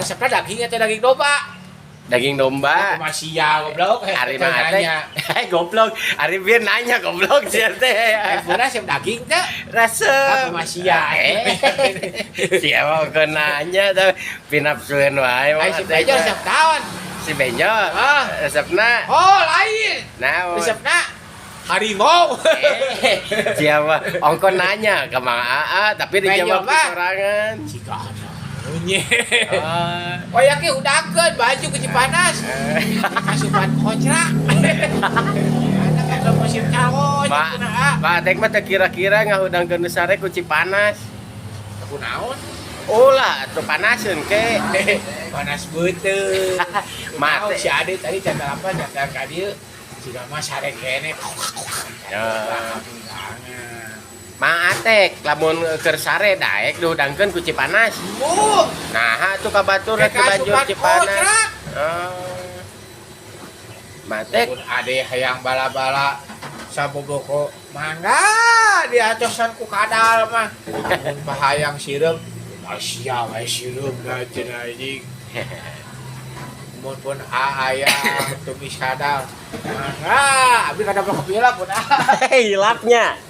Resepna daging atau daging domba? Daging domba. Aku masih ya goblok. Ari mah teh. Nanya. Eh, goblok. Ari bieu nanya goblok sia teh. Eh, resep daging teh? Resep. Aku masih ya. Eh, siapa kau nanya tuh pinapsueun wae. Ai si Bejo resep naon? Si Benjo. Ah. Resepna Oh, lain. naon? Resepna harimau. Eh, siapa? Ongko nanya ke Mang Aa, tapi dijawab Benjo mah. sorangan. Jika ada nye. Oh. Oh ya ke udahkeun baju ke Cipanas. Kasupan koncrak. Anak kan musim calon Ma, cenah, ah. Pak Atek mah teu kira-kira ngahudangkeun nu sare ku Cipanas. Ku naon? Ulah, atuh panaseun ke. Panas beuteung. Mate. Mate si Ade tadi jam 8 datang ka dieu. Jiga mah sare kene. Ya. Mang Atek, lamun keur sare daek dihudangkeun ku Cipanas. Bu, Nah, atuh ka batur teu banjur kasupan Cipanas. koncrak. Oh. Matek. Mun ade hayang bala-bala saboboko mangga diatosan ku kadal mah. Mun pahayang sireum Asia wae sireum da cenah anjing. Mun pun hayang tumis kadal mangga, abdi kadal kepila pun ah. Hilapnya.